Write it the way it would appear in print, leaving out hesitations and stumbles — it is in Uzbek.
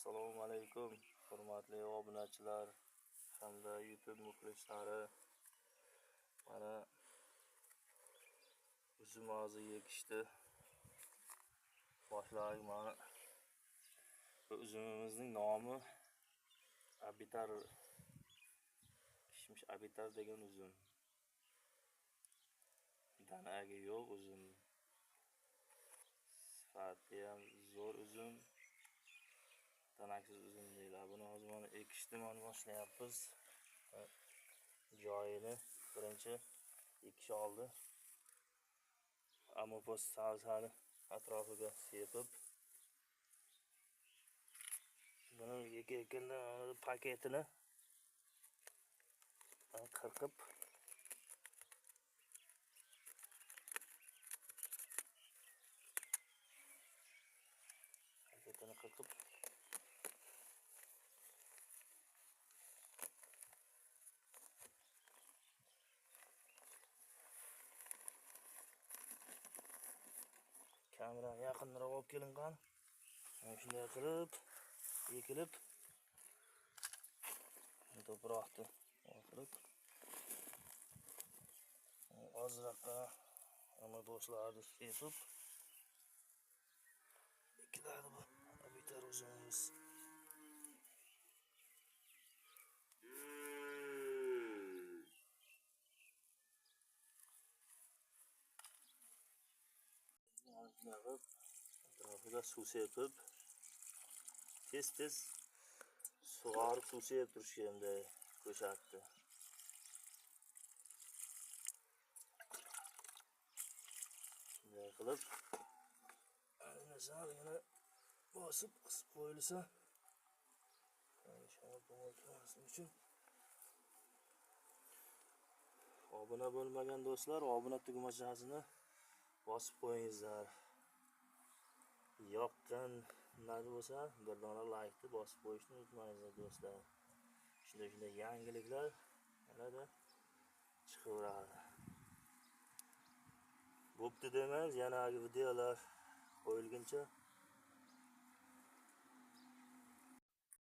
Assalomu alaykum hurmatli obunachilar hamda YouTube muxlislari. Mana uzum hozir yetishdi. Boshladik mana bu uzumimizning nomi Abitar, kishmish Abitar degan uzum. Danagi yo'q uzum. Sifati ham zo'r uzum. Danaksiz uzum deyiladi. Buni hozir mana ekishni mana boshlayapmiz. Joyini birinchi ekish oldi. Amopos savsani atrofiga sepib, buni ekayotganda paketini qirqib kamerani yaqinroq olib kelingan. Mana shunday qilib ekilib to'proqni qilib ozroqqa amoposlarni sepib ekiladi bu Abitar uzumimiz. Atrofiga suv sepib, tez-tez sug'orib suv sepib turish kerak ko'chatni. Shunday qilib salgina bosib qisib qo'yilsa, shamol kirmasligi uchun. Obuna bo'lmagan do'stlar, obuna tugmachasini bosib qo'yingizlar. Yoqqan nima bo'lsa, bir dona laykni bosib qo'yishni unutmangizlar do'stlar. Shunday yangiliklar yanada chiqaveradi. Bo'pti demaymiz, yana videolar qo'yilguncha